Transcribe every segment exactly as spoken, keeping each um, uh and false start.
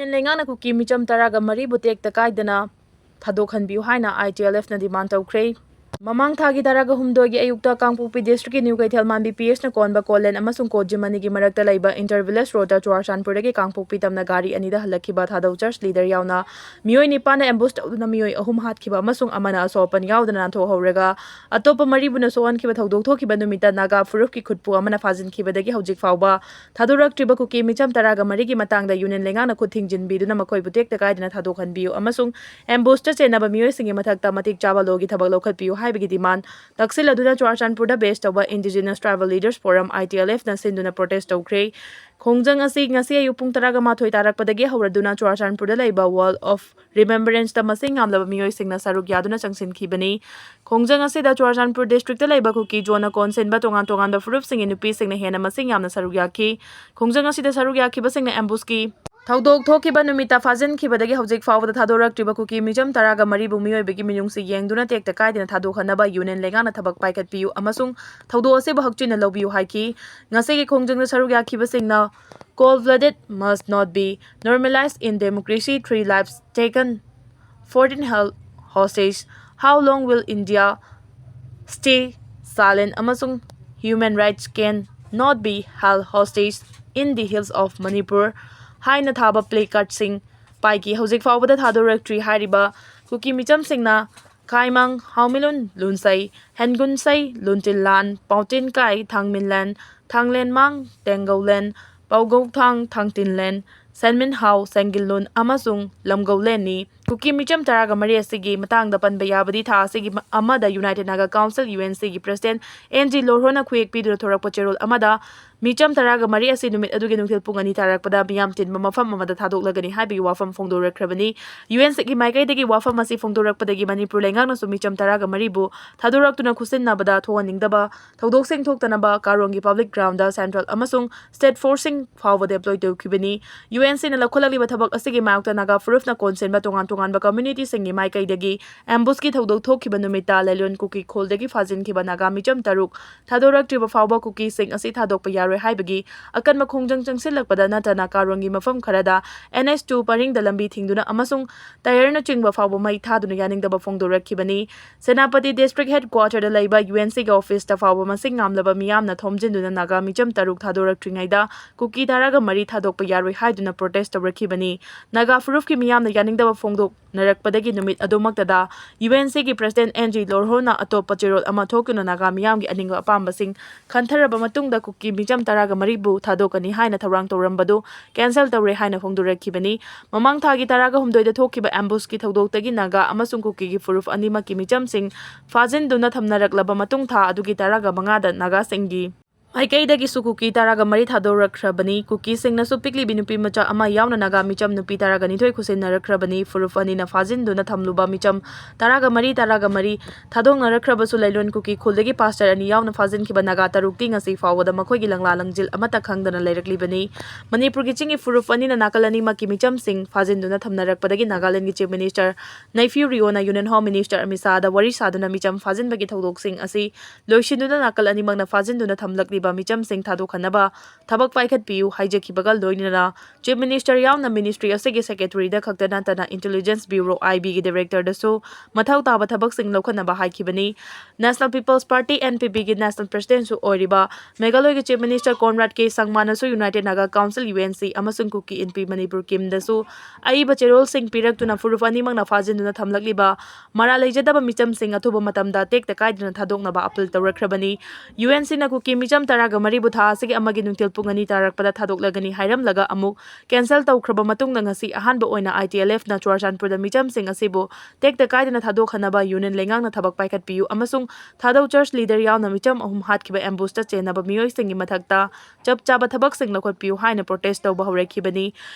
ꯂꯩꯉꯥꯛꯅ ꯀꯨꯀꯤ ꯃꯤꯆꯝ ꯇꯔꯥꯒ ꯃꯔꯤꯕꯨ ꯇꯦꯛꯇ ꯀꯥꯏꯗꯅ ꯊꯥꯗꯣꯛꯍꯟꯕꯤꯌꯨ ꯍꯥꯏꯅ I T L F ꯅ demand ꯇꯧꯈ꯭ꯔꯦ꯫ ꯃꯃꯥꯡ ꯊꯥꯒꯤ ꯇꯔꯥꯒ ꯍꯨꯝꯗꯣꯏꯒꯤ ꯑꯌꯨꯛꯇ ꯀꯥꯡꯄꯣꯛꯄꯤ district ꯀꯤ ꯅ꯭ꯌꯨ ꯀꯩꯊꯦꯜ ꯃꯥꯟꯕꯤ P H ꯅ ꯀꯣꯟꯕ ꯀꯣꯂꯦꯟ ꯑꯃꯁꯨꯡ ꯀꯣꯠꯖꯤꯃꯅꯤꯒꯤ ꯃꯔꯛꯇ ꯂꯩꯕ inter village road ꯇ ꯆꯨꯔꯥꯆꯥꯟꯄꯨꯔꯗꯒꯤ ꯀꯥꯡꯄꯣꯛꯄꯤ ꯇꯝꯅ ꯒꯥꯔꯤ ꯑꯅꯤꯗ ꯍꯜꯂꯛꯈꯤꯕ ꯊꯥꯗꯧ church leader ꯌꯥꯎꯅ ꯃꯤꯑꯣꯏ ꯅꯤꯄꯥꯟꯅ ambush ꯇꯧꯗꯨꯅ ꯃꯤꯑꯣꯏ ꯑꯍꯨꯝ ꯍꯥꯠꯈꯤꯕ ꯑꯃꯁꯨꯡ ꯑꯃꯅ ꯑꯁꯣꯛ ꯑꯄꯟ ꯌꯥꯎꯗꯅ ꯅꯥꯟꯊꯣꯛꯍꯧꯔꯒ ꯑꯇꯣꯞꯄ ꯃꯔꯤꯕꯨꯅ ꯁꯣꯛꯍꯟꯈꯤꯕ ꯊꯧꯗꯣꯛ ꯊꯣꯛꯈꯤꯕ ꯅꯨꯃꯤꯠꯇ ꯅꯥꯒꯥ ꯐꯨꯔꯨꯞꯀꯤ ꯈꯨꯠꯄꯨ ꯑꯃꯅ ꯐꯥꯖꯤꯟꯈꯤꯕꯗꯒꯤ ꯍꯧꯖꯤꯛ ꯐꯥꯎꯕ ꯊꯥꯗꯣꯔꯛꯇ꯭ꯔꯤꯕ ꯀꯨꯀꯤ ꯃꯤꯆꯝ ꯇꯔꯥꯒ ꯃꯔꯤꯒꯤ ꯃꯇꯥꯡꯗ union ꯂꯩꯉꯥꯛꯅ ꯈꯨꯠ ꯊꯤꯡꯖꯤꯟꯕꯤꯗꯨꯅ ꯃꯈꯣꯏꯕꯨ ꯇꯦꯛꯇ ꯀꯥꯏꯗꯅ ꯊꯥꯗꯣꯛꯍꯟꯕꯤꯌꯨ ꯑꯃꯁꯨꯡ ambush ꯇ ꯆꯦꯟꯅꯕ ꯃꯤꯑꯣꯏꯁꯤꯡꯒꯤ ꯃꯊꯛꯇ ꯃꯇꯤꯛ ꯆꯥꯕ law ꯒꯤ ꯊꯕꯛ ꯂꯧꯈꯠꯄꯤꯌꯨ ꯍꯥꯏꯕꯒꯤ demand ꯇꯛꯁꯤꯜꯂꯗꯨꯅ ꯆꯨꯔꯥꯆꯥꯟꯄꯨꯔꯗ base ꯇꯧꯕ Indigenous Tribal Leaders Forum, I T L F ꯅ ꯁꯤꯟꯗꯨꯅ protest ꯇꯧꯈ꯭ꯔꯦ꯫ ꯈꯣꯡꯖꯪ ꯑꯁꯤ ꯉꯁꯤ ꯑꯌꯨꯛ ꯄꯨꯡ ꯇꯔꯥꯒ ꯃꯥꯊꯣꯏ ꯇꯥꯔꯛꯄꯗꯒꯤ ꯍꯧꯔꯗꯨꯅ ꯆꯨꯔꯥꯆꯥꯟꯄꯨꯔꯗ ꯂꯩꯕ Wall of Remembrance ꯇ ꯃꯁꯤꯡ ꯌꯥꯝꯂꯕ ꯃꯤꯑꯣꯏꯁꯤꯡꯅ ꯁꯔꯨꯛ ꯌꯥꯗꯨꯅ ꯆꯪꯁꯤꯟꯈꯤꯕꯅꯤ꯫ ꯈꯣꯡꯖꯪ ꯑꯁꯤꯗ ꯆꯨꯔꯥꯆꯥꯟꯄꯨꯔ district ꯇ ꯂꯩꯕ ꯀꯨꯀꯤ ꯖꯣꯟꯅ ꯀꯣꯟꯁꯤꯟꯕ ꯇꯣꯉꯥꯟ ꯇꯣꯉꯥꯟꯕ ꯐꯨꯔꯨꯞꯁꯤꯡꯒꯤ ꯅꯨꯄꯤꯁꯤꯡꯅ ꯍꯦꯟꯅ ꯃꯁꯤꯡ ꯌꯥꯝꯅ ꯁꯔꯨꯛ ꯌꯥꯈꯤ꯫ ꯈꯣꯡꯖꯪ ꯑꯁꯤꯗ ꯁꯔꯨꯛ ꯌꯥꯈꯤꯕꯁꯤꯡꯅ ambush ꯀꯤ ꯊꯧꯗꯣꯛ ꯊꯣꯛꯈꯤꯕ ꯅꯨꯃꯤꯠꯇ ꯐꯥꯖꯤꯟꯈꯤꯕꯗꯒꯤ ꯍꯧꯖꯤꯛ ꯐꯥꯎꯕꯗ ꯊꯥꯗꯣꯔꯛꯇ꯭ꯔꯤꯕ ꯀꯨꯀꯤ ꯃꯤꯆꯝ ꯇꯔꯥꯒ ꯃꯔꯤꯕꯨ ꯃꯤꯑꯣꯏꯕꯒꯤ ꯃꯤꯅꯨꯡꯁꯤ ꯌꯦꯡꯗꯨꯅ ꯇꯦꯛꯇ ꯀꯥꯏꯗꯅ ꯊꯥꯗꯣꯛꯍꯟꯅꯕ union ꯂꯩꯉꯥꯛꯅ ꯊꯕꯛ ꯄꯥꯏꯈꯠꯄꯤꯌꯨ ꯑꯃꯁꯨꯡ ꯊꯧꯗꯣꯛ ꯑꯁꯤꯕꯨ ꯍꯛꯆꯤꯟꯅ ꯂꯧꯕꯤꯌꯨ ꯍꯥꯏꯈꯤ꯫ ꯉꯁꯤꯒꯤ ꯈꯣꯡꯖꯪꯗ ꯁꯔꯨꯛ ꯌꯥꯈꯤꯕꯁꯤꯡꯅ cold-blooded must not be normalized in democracy, three lives taken, fourteen held hostage, how long will India stay silent ꯑꯃꯁꯨꯡ human rights can not be held hostage in the hills of Manipur ꯍꯥꯏꯅ ꯊꯥꯕ placard ꯁꯤꯡ ꯄꯥꯏꯈꯤ꯫ ꯍꯧꯖꯤꯛ ꯐꯥꯎꯕꯗ ꯊꯥꯗꯣꯔꯛꯇ꯭ꯔꯤ ꯍꯥꯏꯔꯤꯕ ꯀꯨꯀꯤ ꯃꯤꯆꯝꯁꯤꯡꯅ ꯈꯥꯏꯃꯪ, ꯍꯥꯎꯃꯤꯂꯨꯟ, ꯂꯨꯟꯁꯩ, ꯍꯦꯟꯒꯨꯟꯁꯩ, ꯂꯨꯟꯇꯤꯜꯂꯥꯟ, ꯄꯥꯎꯇꯤꯟꯀꯥꯏ, ꯊꯥꯡꯃꯤꯟꯂꯦꯟ, ꯊꯥꯡꯂꯦꯟꯃꯥꯡ, ꯇꯦꯡꯒꯧꯂꯦꯟ, ꯄꯥꯎꯒꯧꯊꯥꯡ, ꯊꯥꯡꯇꯤꯟꯂꯦꯟ, ꯁꯦꯟꯃꯤꯟꯍꯥꯎ, ꯁꯦꯡꯒꯤꯜꯂꯨꯟ ꯑꯃꯁꯨꯡ ꯂꯝꯒꯧꯂꯦꯟꯅꯤ꯫ ꯀꯨꯀꯤ ꯃꯤꯆꯝ ꯇꯔꯥꯒ ꯃꯔꯤ ꯑꯁꯤꯒꯤ ꯃꯇꯥꯡꯗ ꯄꯟꯕ ꯌꯥꯕꯗꯤ ꯊꯥ ꯑꯁꯤꯒꯤ ꯃ-, ꯑꯃꯗ United Naga Council, U N C ꯒꯤ president N G ꯂꯣꯔꯍꯣꯅ ꯈꯨꯌꯦꯛ ꯄꯤꯗꯨꯅ ꯊꯣꯔꯛꯄ ꯆꯦꯔꯣꯜ ꯑꯃꯗ ꯃꯤꯆꯝ ꯇꯔꯥꯒ ꯃꯔꯤ ꯑꯁꯤ ꯅꯨꯃꯤꯠ ꯑꯗꯨꯒꯤ ꯅꯨꯡꯊꯤꯜ ꯄꯨꯡ ꯑꯅꯤ ꯇꯥꯔꯛꯄꯗ ꯃꯤꯌꯥꯝ ꯇꯤꯟꯕ ꯃꯐꯝ ꯑꯃꯗ ꯊꯥꯗꯣꯛꯂꯒꯅꯤ ꯍꯥꯏꯕꯒꯤ ꯋꯥꯐꯝ ꯐꯣꯡꯗꯣꯔꯛꯈ꯭ꯔꯕꯅꯤ꯫ U N C ꯒꯤ ꯃꯥꯏꯀꯩꯗꯒꯤ ꯋꯥꯐꯝ ꯑꯁꯤ ꯐꯣꯡꯗꯣꯔꯛꯄꯗꯒꯤ ꯃꯅꯤꯄꯨꯔ ꯂꯩꯉꯥꯛꯅꯁꯨ ꯃꯤꯆꯝ ꯇꯔꯥꯒ ꯃꯔꯤꯕꯨ ꯊꯥꯗꯣꯔꯛꯇꯨꯅ ꯈꯨꯠꯁꯤꯟꯅꯕꯗ ꯊꯣꯛꯍꯟꯅꯤꯡꯗꯕ ꯊꯧꯗꯣꯛꯁꯤꯡ ꯊꯣꯛꯇꯅꯕ ꯀꯥꯔꯣꯡꯒꯤ public ground ꯗ central ꯑꯃꯁꯨꯡ state force ꯁꯤꯡ ꯐꯥꯎꯕ deploy ꯇꯧꯈꯤꯕꯅꯤ꯫ U N C ꯅ ꯂꯧꯈꯠꯂꯛꯂꯤꯕ ꯊꯕꯛ ꯑꯁꯤꯒꯤ ꯃꯥꯌꯣꯛꯇ ꯅꯥꯒꯥ ꯐꯨꯔꯨꯞꯅ ꯀꯣꯟꯁꯤꯟꯕ ꯇꯣꯉꯥꯟ ꯇꯣꯉꯥꯟꯕ ꯀꯝꯃ꯭ꯌꯨꯅꯤꯇꯤꯁꯤꯡꯒꯤ ꯃꯥꯏꯀꯩꯗꯒꯤ ꯑꯦꯝꯕꯨꯁꯀꯤ ꯊꯧꯗꯣꯛ ꯊꯣꯛꯈꯤꯕ ꯅꯨꯃꯤꯠꯇ ꯂꯩꯂꯣꯟ ꯀꯨꯀꯤ ꯈꯨꯜꯗꯒꯤ ꯐꯥꯖꯤꯟꯈꯤꯕ ꯅꯥꯒꯥ ꯃꯤꯆꯝ ꯇꯔꯨꯛ ꯊꯥꯗꯣꯔꯛꯇ꯭ꯔꯤꯕ ꯐꯥꯎꯕ ꯀꯨꯀꯤꯁꯤꯡ ꯑꯁꯤ ꯊꯥꯗꯣꯛꯄ ꯌꯥꯔꯣꯏ ꯍꯥꯏꯕꯒꯤ ꯑꯀꯟꯕ ꯈꯣꯡꯖꯪ ꯆꯪꯁꯤꯜꯂꯛꯄꯗ ꯅꯠꯇꯅ ꯀꯥꯔꯣꯡꯒꯤ ꯃꯐꯝ ꯈꯔꯗ N H two ꯄꯔꯤꯡꯗ ꯂꯝꯕꯤ ꯊꯤꯡꯗꯨꯅ ꯑꯃꯁꯨꯡ ꯇꯌꯔꯅꯆꯤꯡꯕ ꯐꯥꯎꯕ ꯃꯩ ꯊꯥꯗꯨꯅ ꯌꯥꯅꯤꯡꯗꯕ ꯐꯣꯡꯗꯣꯔꯛꯈꯤꯕꯅꯤ꯫ ꯁꯦꯅꯥꯄꯇꯤ ꯗꯤꯁꯇ꯭ꯔꯤꯛ ꯍꯦꯗꯀ꯭ꯋꯥꯇꯔꯗ ꯂꯩꯕ U N C ꯒꯤ ꯑꯣꯐꯤꯁꯇ ꯐꯥꯎꯕ ꯃꯁꯤꯡ ꯌꯥꯝꯂꯕ ꯃꯤꯌꯥꯝꯅ ꯊꯣꯝꯖꯤꯟꯗꯨꯅ ꯅꯥꯒꯥ ꯃꯤꯆꯝ ꯇꯔꯨꯛ ꯊꯥꯗꯣꯔꯛꯇ꯭ꯔꯤꯉꯩꯗ ꯀꯨꯀꯤ ꯇꯔꯥꯒ ꯃꯔꯤ ꯊꯥꯗꯣꯛꯄ ꯌꯥꯔꯣꯏ ꯍꯥꯏꯗꯨꯅ ꯄ꯭ꯔꯣꯇꯦꯁ ꯇꯧꯔꯛꯈꯤꯕꯅꯤ꯫ ꯅꯥꯒꯥ ꯐꯨꯔꯨꯞꯀꯤ ꯃꯤꯌꯥꯝꯅ ꯌꯥꯅꯤꯡꯗꯕ ꯐꯣꯡꯗꯣꯛꯅꯔꯛꯄꯗꯒꯤ ꯅꯨꯃꯤꯠ ꯑꯗꯨꯃꯛꯇꯗ U N C ꯒꯤ ꯄ꯭ꯔꯁꯤꯗꯦꯟꯠ ꯑꯦꯟ ꯖꯤ ꯂꯣꯔꯍꯣꯅ ꯑꯇꯣꯞꯄ ꯆꯦꯔꯣꯜ ꯑꯃ ꯊꯣꯛꯇꯨꯅ ꯅꯥꯒꯥ ꯃꯤꯌꯥꯝꯒꯤ ꯑꯅꯤꯡꯕ ꯑꯄꯥꯝꯕꯁꯤꯡ ꯈꯟꯊꯔꯕ ꯃꯇꯨꯡꯗ ꯀꯨꯀꯤ ꯃꯤꯆꯝ ꯇꯔꯥꯒ ꯃꯔꯤꯕꯨ ꯊꯥꯗꯣꯛꯀꯅꯤ ꯍꯥꯏꯅ ꯊꯧꯔꯥꯡ ꯇꯧꯔꯝꯕꯗꯨ ꯀꯦꯟꯁꯦꯜ ꯇꯧꯔꯦ ꯍꯥꯏꯅ ꯐꯣꯡꯗꯣꯔꯛꯈꯤꯕꯅꯤ꯫ ꯃꯃꯥꯡ ꯊꯥꯒꯤ ꯇꯔꯥꯒ ꯍꯨꯝꯗꯣꯏꯗ ꯊꯣꯛꯈꯤꯕ ꯑꯦꯝꯕꯨꯁꯀꯤ ꯊꯧꯗꯣꯛꯇꯒꯤ ꯅꯥꯒꯥ ꯑꯃꯁꯨꯡ ꯀꯨꯀꯤꯒꯤ ꯐꯨꯔꯨꯞ ꯑꯅꯤꯃꯛꯀꯤ ꯃꯤꯆꯝꯁꯤꯡ ꯐꯥꯖꯤꯟꯗꯨꯅ ꯊꯝꯅꯔꯛꯂꯕ ꯃꯇꯨꯡ ꯊꯥ ꯑꯗꯨꯒꯤ ꯇꯔꯥꯒ ꯃꯉꯥꯗ ꯅꯥꯒꯥꯁꯤꯡꯒꯤ ꯃꯥꯏꯀꯩꯗꯒꯤꯁꯨ ꯀꯨꯀꯤ ꯇꯔꯥꯒ ꯃꯔꯤ ꯊꯥꯗꯣꯔꯛꯈ꯭ꯔꯕꯅꯤ꯫ ꯀꯨꯀꯤꯁꯤꯡꯅꯁꯨ ꯄꯤꯛꯂꯤꯕꯤ ꯅꯨꯄꯤ ꯃꯆꯥ ꯑꯃ ꯌꯥꯎꯅ ꯅꯥꯒꯥ ꯃꯤꯆꯝ ꯅꯨꯄꯤ ꯇꯔꯥꯒ ꯅꯤꯊꯣꯏ ꯈꯨꯠꯁꯤꯟꯅꯔꯛꯈ꯭ꯔꯕꯅꯤ꯫ ꯐꯨꯔꯨꯞ ꯑꯅꯤꯅ ꯐꯥꯖꯤꯟꯗꯨꯅ ꯊꯝꯂꯨꯕ ꯃꯤꯆꯝ ꯇꯔꯥꯒ ꯃꯔꯤ, ꯇꯔꯥꯒ ꯃꯔꯤ ꯊꯥꯗꯣꯛꯅꯔꯛꯈ꯭ꯔꯕꯁꯨ ꯂꯩꯂꯣꯟ ꯀꯨꯀꯤ ꯈꯨꯜꯗꯒꯤ ꯄꯥꯁꯇꯔ ꯑꯅꯤ ꯌꯥꯎꯅ ꯐꯥꯖꯤꯟꯈꯤꯕ ꯅꯥꯒꯥ ꯇꯔꯨꯛꯇꯤ ꯉꯁꯤ ꯐꯥꯎꯕꯗ ꯃꯈꯣꯏꯒꯤ ꯂꯪꯂꯥ ꯂꯪꯖꯤꯜ ꯑꯃꯠꯇ ꯈꯪꯗꯅ ꯂꯩꯔꯛꯂꯤꯕꯅꯤ꯫ ꯃꯅꯤꯄꯨꯔꯒꯤ ꯆꯤꯡꯒꯤ ꯐꯨꯔꯨꯞ ꯑꯅꯤꯅ ꯅꯥꯀꯜ ꯑꯅꯤꯃꯛꯀꯤ ꯃꯤꯆꯝꯁꯤꯡ ꯐꯥꯖꯤꯟꯗꯨꯅ ꯊꯝꯅꯔꯛꯄꯗꯒꯤ ꯅꯥꯒꯥꯂꯦꯟꯒꯤ ꯆꯤꯐ ꯃꯤꯅꯤꯁꯇꯔ ꯅꯩꯐꯤꯌꯨ ꯔꯤꯑꯣꯅ ꯌꯨꯅꯤꯌꯟ ꯍꯣꯝ ꯃꯤꯅꯤꯁꯇꯔ ꯑꯃꯤꯠ ꯁꯥꯍꯗ ꯋꯥꯔꯤ ꯁꯥꯗꯨꯅ ꯃꯤꯆꯝ ꯐꯥꯖꯤꯟꯕꯒꯤ ꯊꯧꯗꯣꯛꯁꯤꯡ ꯑꯁꯤ ꯂꯣꯏꯁꯤꯟꯗꯨꯅ ꯅꯥꯀꯜ ꯑꯅꯤꯃꯛꯅ ꯐꯥꯖꯤꯟꯗꯨꯅ ꯊꯝꯂꯛꯂꯤꯕ ꯃꯤꯆꯝꯁꯤꯡ ꯊꯥꯗꯣꯛꯍꯟꯅꯕ ꯊꯕꯛ ꯄꯥꯏꯈꯠꯄꯤꯌꯨ ꯍꯥꯏꯖꯈꯤꯕꯒ ꯂꯣꯏꯅꯅ ꯆꯤꯐ ꯃꯤꯅꯤꯁꯇꯔ ꯌꯥꯎꯅ ꯃꯤꯅꯤꯁꯇ꯭ꯔꯤ ꯑꯁꯤꯒꯤ ꯁꯦꯀ꯭ꯔꯦꯇꯔꯤꯗ ꯈꯛꯇ ꯅꯠꯇꯅ ꯏꯟꯇꯦꯂꯤꯖꯦꯟꯁ ꯕ꯭ꯌꯨꯔꯣ, ꯑꯥꯏ ꯕꯤꯒꯤ ꯗꯥꯏꯔꯦꯛꯇꯔꯗꯁꯨ ꯃꯊꯧ ꯇꯥꯕ ꯊꯕꯛꯁꯤꯡ ꯂꯧꯈꯠꯅꯕ ꯍꯥꯏꯈꯤꯕꯅꯤ꯫ National peoples party, N P P, ꯒꯤ ꯅꯦꯁꯅꯦꯜ ꯄ꯭ꯔꯁꯤꯗꯦꯟꯠꯁꯨ ꯑꯣꯏꯔꯤꯕ ꯃꯦꯘꯥꯂꯣꯏꯒꯤ ꯆꯤꯐ ꯃꯤꯅꯤꯁꯇꯔ ꯀꯣꯟꯔꯥꯗ ꯀꯦ ꯁꯪꯃꯥꯅꯁꯨ united Naga council, U N C, ꯑꯃꯁꯨꯡ ꯀꯨꯀꯤ ꯏꯟꯄꯤ ꯃꯅꯤꯄꯨꯔ, ꯀꯤꯝꯗꯁꯨ ꯑꯏꯕ ꯆꯦꯔꯣꯜꯁꯤꯡ ꯄꯤꯔꯛꯇꯨꯅ ꯐꯨꯔꯨꯞ ꯑꯅꯤꯃꯛꯅ ꯐꯥꯖꯤꯟꯗꯨꯅ ꯊꯝꯂꯛꯂꯤꯕ ꯃꯔꯥꯜ ꯂꯩꯖꯗꯕ ꯃꯤꯆꯝꯁꯤꯡ ꯑꯊꯨꯕ ꯃꯇꯝꯗ ꯇꯦꯛꯇ ꯀꯥꯏꯗꯅ ꯊꯥꯗꯣꯛꯅꯕ ꯑꯄꯤꯜ ꯇꯧꯔꯛꯈ꯭ꯔꯕꯅꯤ꯫ U N C ꯅ ꯀꯨꯀꯤ ꯃꯤꯆꯝ ꯇꯔꯥꯒ ꯃꯔꯤꯕꯨ ꯊꯥ ꯑꯁꯤꯒꯤ ꯑꯃꯒꯤ ꯅꯨꯡꯊꯤꯜ ꯄꯨꯡ ꯑꯅꯤ ꯇꯥꯔꯛꯄꯗ ꯊꯥꯗꯣꯛꯂꯒꯅꯤ ꯍꯥꯏꯔꯝꯂꯒ ꯑꯃꯨꯛ ꯀꯦꯟꯁꯦꯜ ꯇꯧꯈ꯭ꯔꯕ ꯃꯇꯨꯡꯗ ꯉꯁꯤ ꯑꯍꯥꯟꯕ ꯑꯣꯏꯅ I T L F ꯅ ꯆꯨꯔꯆꯥꯟꯄꯨꯔꯗ ꯃꯤꯆꯝꯁꯤꯡ ꯑꯁꯤꯕꯨ ꯇꯦꯛꯇ ꯀꯥꯏꯗꯅ ꯊꯥꯗꯣꯛꯍꯟꯅꯕ ꯌꯨꯅꯤꯌꯟ ꯂꯩꯉꯥꯛꯅ ꯊꯕꯛ ꯄꯥꯏꯈꯠꯄꯤꯌꯨ ꯑꯃꯁꯨꯡ ꯊꯥꯗꯧ ꯆꯔꯆ ꯂꯤꯗꯔ ꯌꯥꯎꯅ ꯃꯤꯆꯝ ꯑꯍꯨꯝ ꯍꯥꯠꯈꯤꯕ ꯑꯦꯝꯕꯨꯁꯇ ꯆꯦꯟꯅꯕ ꯃꯤꯑꯣꯏꯁꯤꯡꯒꯤ ꯃꯊꯛꯇ ꯆꯞ ꯆꯥꯕ ꯊꯕꯛꯁꯤꯡ ꯂꯧꯈꯠꯄꯤꯌꯨ ꯍꯥꯏꯅ ꯄ꯭ꯔꯣꯇꯦꯁ ꯇꯧꯕ ꯍꯧꯔꯛꯈꯤꯕꯅꯤ꯫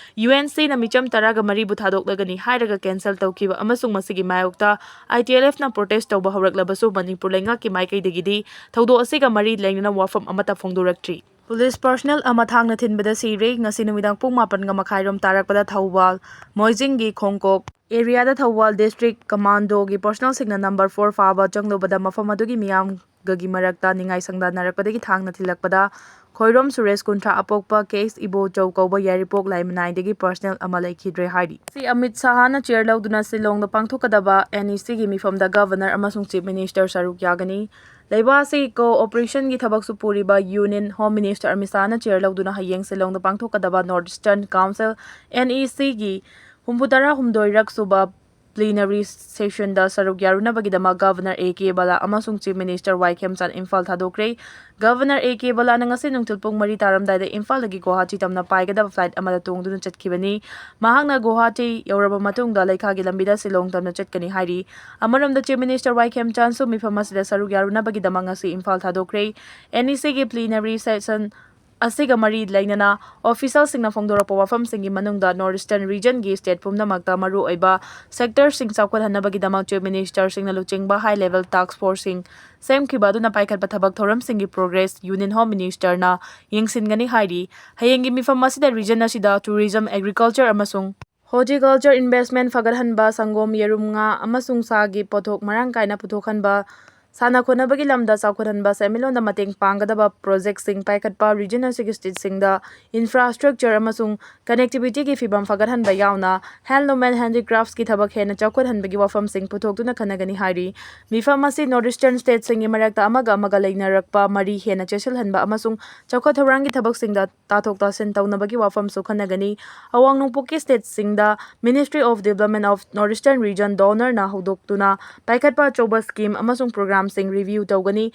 U N C ꯅ ꯃꯤꯆꯝ ꯇꯔꯥꯒ ꯃꯔꯤꯕꯨ ꯊꯥꯗꯣꯛꯂꯒꯅꯤ ꯍꯥꯏꯔꯒ ꯀꯦꯟꯁꯦꯜ ꯇꯧꯈꯤꯕ ꯑꯃꯁꯨꯡ ꯃꯁꯤꯒꯤ ꯃꯥꯌꯣꯛꯇ I T L F ꯅ ꯄ꯭ꯔꯣꯇꯦꯁ ꯇꯧꯕ ꯍꯧꯔꯛꯂꯕꯁꯨ ꯃꯅꯤꯄꯨꯔ ꯂꯩꯉꯥꯛꯀꯤ ꯃꯥꯏꯀꯩꯗꯒꯤꯗꯤ ꯊꯧꯗꯣꯛ ꯑꯁꯤꯒ ꯃꯔꯤ ꯂꯩꯅꯅ ꯋꯥꯐꯝ ꯑꯃꯠꯇ ꯐꯣꯡꯗꯣꯔꯛꯇ꯭ꯔꯤ꯫ ꯄꯨꯂꯤꯁ ꯄꯔꯁꯅꯦꯜ ꯑꯃ ꯊꯥꯡꯅ ꯊꯤꯟꯕꯗ ꯁꯤꯔꯦ꯫ ꯉꯁꯤ ꯅꯨꯃꯤꯗꯥꯡ ꯄꯨꯡ ꯃꯥꯄꯟꯒ ꯃꯈꯥꯏꯔꯣꯝ ꯇꯥꯔꯛꯄꯗ ꯊꯧꯕꯥꯜ ꯃꯣꯏꯖꯤꯡꯒꯤ ꯈꯣꯡꯀꯣꯛ ꯑꯦꯔꯤꯌꯥꯗ ꯊꯧꯕꯥꯜ ꯗꯤꯁꯇ꯭ꯔꯤꯛ ꯀꯃꯥꯟꯗꯣꯒꯤ ꯄꯔꯁꯅꯦꯜꯁꯤꯡꯅ ꯅꯝꯕꯔ ꯐꯣꯔ ꯐꯥꯕ ꯆꯪꯂꯨꯕꯗ ꯃꯐꯝ ꯑꯗꯨꯒꯤ ꯃꯤꯌꯥꯝꯒꯒꯤ ꯃꯔꯛꯇ ꯅꯤꯡꯉꯥꯏ ꯁꯪꯗꯥꯟꯅꯔꯛꯄꯗꯒꯤ ꯊꯥꯡꯅ ꯊꯤꯜꯂꯛꯄꯗ ꯈꯣꯏꯔꯣꯝ ꯁꯨꯔꯦꯁ, ꯀꯨꯟꯊ꯭ꯔꯥ, ꯑꯄꯣꯛꯄ ꯀꯦ ꯑꯦꯁ ꯏꯕꯣꯆꯧ ꯀꯧꯕ ꯌꯥꯏꯔꯤꯄꯣꯛ ꯂꯥꯏꯃꯅꯥꯏꯗꯒꯤ ꯄꯔꯁꯅꯦꯜ ꯑꯃ ꯂꯩꯈꯤꯗ꯭ꯔꯦ ꯍꯥꯏꯔꯤ꯫ ꯁꯤ ꯑꯃꯤꯠ ꯁꯍꯥꯅ ꯆꯤꯌꯔ ꯂꯧꯗꯨꯅ ꯁꯤꯂꯣꯡꯗ ꯄꯥꯡꯊꯣꯛꯀꯗꯕ ꯑꯦꯟ ꯏ ꯁꯤꯒꯤ ꯃꯤꯐꯝꯗ ꯒꯚꯔꯅꯔ ꯑꯃꯁꯨꯡ ꯆꯤꯐ ꯃꯤꯅꯤꯁꯇꯔ ꯁꯔꯨꯛ ꯌꯥꯒꯅꯤ꯫ ꯂꯩꯕꯥꯛ ꯑꯁꯤꯒꯤ ꯀꯣꯑꯣꯄꯔꯦꯁꯟꯒꯤ ꯊꯕꯛꯁꯨ ꯄꯨꯔꯤꯕ ꯌꯨꯅꯤꯌꯟ ꯍꯣꯝ ꯃꯤꯅꯤꯁꯇꯔ ꯑꯃꯤꯠ ꯁꯍꯥꯅ ꯆꯤꯌꯔ ꯂꯧꯗꯨꯅ ꯍꯌꯦꯡ ꯁꯤꯂꯣꯡꯗ ꯄꯥꯡꯊꯣꯛꯀꯗꯕ north eastern council, N E ꯁꯤꯒꯤ ꯍꯨꯝꯐꯨ ꯇꯔꯥ ꯍꯨꯝꯗꯣꯏꯔꯛ ꯁꯨꯕ ꯄ꯭ꯂꯤꯅꯔꯤ ꯁꯦꯁꯟꯗ ꯁꯔꯨꯛ ꯌꯥꯔꯨꯅꯕꯒꯤꯗꯃꯛ ꯒꯚꯔꯅꯔ ꯑꯦ ꯀꯦ ꯕꯂꯥ ꯑꯃꯁꯨꯡ chief minister Y Khemchan Imphal ꯊꯥꯗꯣꯛꯈ꯭ꯔꯦ꯫ ꯒꯚꯔꯅꯔ ꯑꯦ ꯀꯦ ꯕꯂꯥꯅ ꯉꯁꯤ ꯅꯨꯡꯊꯤꯜ ꯄꯨꯡ ꯃꯔꯤ ꯇꯥꯔꯝꯗꯥꯏꯗ ꯏꯝꯐꯥꯜꯗꯒꯤ ꯒꯨꯋꯥꯍꯥꯇꯤ ꯇꯝꯅ ꯄꯥꯏꯒꯗꯕ ꯐ꯭ꯂꯥꯏꯠ ꯑꯃꯗ ꯇꯣꯡꯗꯨꯅ ꯆꯠꯈꯤꯕꯅꯤ꯫ ꯃꯍꯥꯛꯅ ꯒꯨꯋꯥꯍꯥꯇꯤ ꯌꯧꯔꯕ ꯃꯇꯨꯡꯗ ꯂꯩꯈꯥꯒꯤ ꯂꯝꯕꯤꯗ ꯁꯤꯂꯣꯡ ꯇꯝꯅ ꯆꯠꯀꯅꯤ ꯍꯥꯏꯔꯤ꯫ ꯑꯃꯔꯣꯝꯗ, ꯆꯤꯐ ꯃꯤꯅꯤꯁꯇꯔ ꯋꯥꯏ ꯈꯦꯝꯆꯥꯟꯁꯨ ꯃꯤꯐꯝ ꯑꯁꯤꯗ ꯁꯔꯨꯛ ꯌꯥꯔꯨꯅꯕꯒꯤꯗꯃꯛ ꯉꯁꯤ ꯏꯝꯐꯥꯜ ꯊꯥꯗꯣꯛꯈ꯭ꯔꯦ꯫ ꯑꯦꯟ ꯏ ꯁꯤꯒꯤ ꯄ꯭ꯂꯤꯅꯔꯤ ꯁꯦꯁꯟ ꯑꯁꯤꯒ ꯃꯔꯤ ꯂꯩꯅꯅ ꯑꯣꯐꯤꯁꯤꯌꯦꯜꯁꯤꯡꯅ ꯐꯣꯡꯗꯣꯔꯛꯄ ꯋꯥꯐꯝꯁꯤꯡꯒꯤ ꯃꯅꯨꯡꯗ ꯅꯣꯔꯠ ꯏꯁꯇꯔꯟ ꯔꯤꯖꯟꯒꯤ ꯁ꯭ꯇꯦꯠ ꯄꯨꯝꯅꯃꯛꯇ ꯃꯔꯨꯑꯣꯏꯕ ꯁꯦꯛꯇꯔꯁꯤꯡ ꯆꯥꯎꯈꯠꯍꯟꯅꯕꯒꯤꯗꯃꯛ ꯆꯤꯐ ꯃꯤꯅꯤꯁꯇꯔꯁꯤꯡꯅ ꯂꯨꯆꯤꯡꯕ ꯍꯥꯏ ꯂꯦꯚꯦꯜ ꯇꯥꯛꯁ ꯐꯣꯔꯁꯁꯤꯡ ꯁꯦꯝꯈꯤꯕ ꯑꯗꯨꯅ ꯄꯥꯏꯈꯠꯄ ꯊꯕꯛ ꯊꯧꯔꯝꯁꯤꯡꯒꯤ ꯄ꯭ꯔꯣꯒ꯭ꯔꯦꯁ ꯌꯨꯅꯤꯌꯟ ꯍꯣꯝ ꯃꯤꯅꯤꯁꯇꯔꯅ ꯌꯦꯡꯁꯤꯟꯒꯅꯤ ꯍꯥꯏꯔꯤ꯫ ꯍꯌꯦꯡꯒꯤ ꯃꯤꯐꯝ ꯑꯁꯤꯗ ꯔꯤꯖꯟ ꯑꯁꯤꯗ ꯇꯨꯔꯤꯖꯝ, ꯑꯦꯒ꯭ꯔꯤꯀꯜꯆꯔ ꯑꯃꯁꯨꯡ ꯍꯣꯔꯇꯤꯀꯜꯆꯔ ꯏꯟꯚꯦꯁ꯭ꯠꯃꯦꯟꯠ ꯐꯒꯠꯍꯟꯕ, ꯁꯪꯒꯣꯝ, ꯌꯦꯔꯨꯝ, ꯉꯥ ꯑꯃꯁꯨꯡ ꯁꯥꯒꯤ ꯄꯣꯠꯊꯣꯛ ꯃꯔꯥꯡ ꯀꯥꯏꯅ ꯄꯨꯊꯣꯛꯍꯟꯕ, ꯁꯥꯟꯅ ꯈꯣꯠꯅꯕꯒꯤ ꯂꯝꯗ ꯆꯥꯎꯈꯠꯍꯟꯕ, ꯁꯦꯟꯃꯤꯠꯂꯣꯟꯗ ꯃꯇꯦꯡ ꯄꯥꯡꯒꯗꯕ ꯄ꯭ꯔꯣꯖꯦꯛꯁꯤꯡ ꯄꯥꯏꯈꯠꯄ, ꯔꯤꯖꯟ ꯑꯁꯤꯒꯤ ꯁ꯭ꯇꯦꯠꯁꯤꯡꯗ ꯏꯟꯐ꯭ꯔꯥꯁ꯭ꯇ꯭ꯔꯛꯆꯔ ꯑꯃꯁꯨꯡ ꯀꯅꯦꯛꯇꯤꯚꯤꯇꯤꯒꯤ ꯐꯤꯚꯝ ꯐꯒꯠꯍꯟꯕ ꯌꯥꯎꯅ ꯍꯦꯟꯗꯂꯨꯝ ꯑꯦꯟ ꯍꯦꯟꯗꯤꯀ꯭ꯔꯥꯐꯠꯁꯀꯤ ꯊꯕꯛ ꯍꯦꯟꯅ ꯆꯥꯎꯈꯠꯍꯟꯕꯒꯤ ꯋꯥꯐꯝꯁꯤꯡ ꯄꯨꯊꯣꯛꯇꯨꯅ ꯈꯟꯅꯒꯅꯤ ꯍꯥꯏꯔꯤ꯫ ꯃꯤꯐꯝ ꯑꯁꯤ ꯅꯣꯔꯠ ꯏꯁꯇꯔꯟ ꯁ꯭ꯇꯦꯠꯁꯤꯡꯒꯤ ꯃꯔꯛꯇ ꯑꯃꯒ ꯑꯃꯒ ꯂꯩꯅꯔꯛꯄ ꯃꯔꯤ ꯍꯦꯟꯅ ꯆꯦꯠꯁꯤꯜꯍꯟꯕ ꯑꯃꯁꯨꯡ ꯆꯥꯎꯈꯠ ꯊꯧꯔꯥꯡꯒꯤ ꯊꯕꯛꯁꯤꯡꯗ ꯇꯥꯊꯣꯛ ꯇꯥꯁꯤꯟ ꯇꯧꯅꯕꯒꯤ ꯋꯥꯐꯝꯁꯨ ꯈꯟꯅꯒꯅꯤ꯫ ꯑꯋꯥꯡ ꯅꯣꯡꯄꯣꯛꯀꯤ ꯁ꯭ꯇꯦꯠꯁꯤꯡꯗ Ministry of Development of North Eastern Region, ꯗꯣꯅꯔꯅ ꯍꯧꯗꯣꯛꯇꯨꯅ ꯄꯥꯏꯈꯠꯄ ꯑꯆꯧꯕ ꯁ꯭ꯀꯤꯝ ꯑꯃꯁꯨꯡ ꯄ꯭ꯔꯣꯒ꯭ꯔꯥꯝꯁꯤꯡ ꯔꯤꯚꯤꯌꯨ ꯇꯧꯒꯅꯤ꯫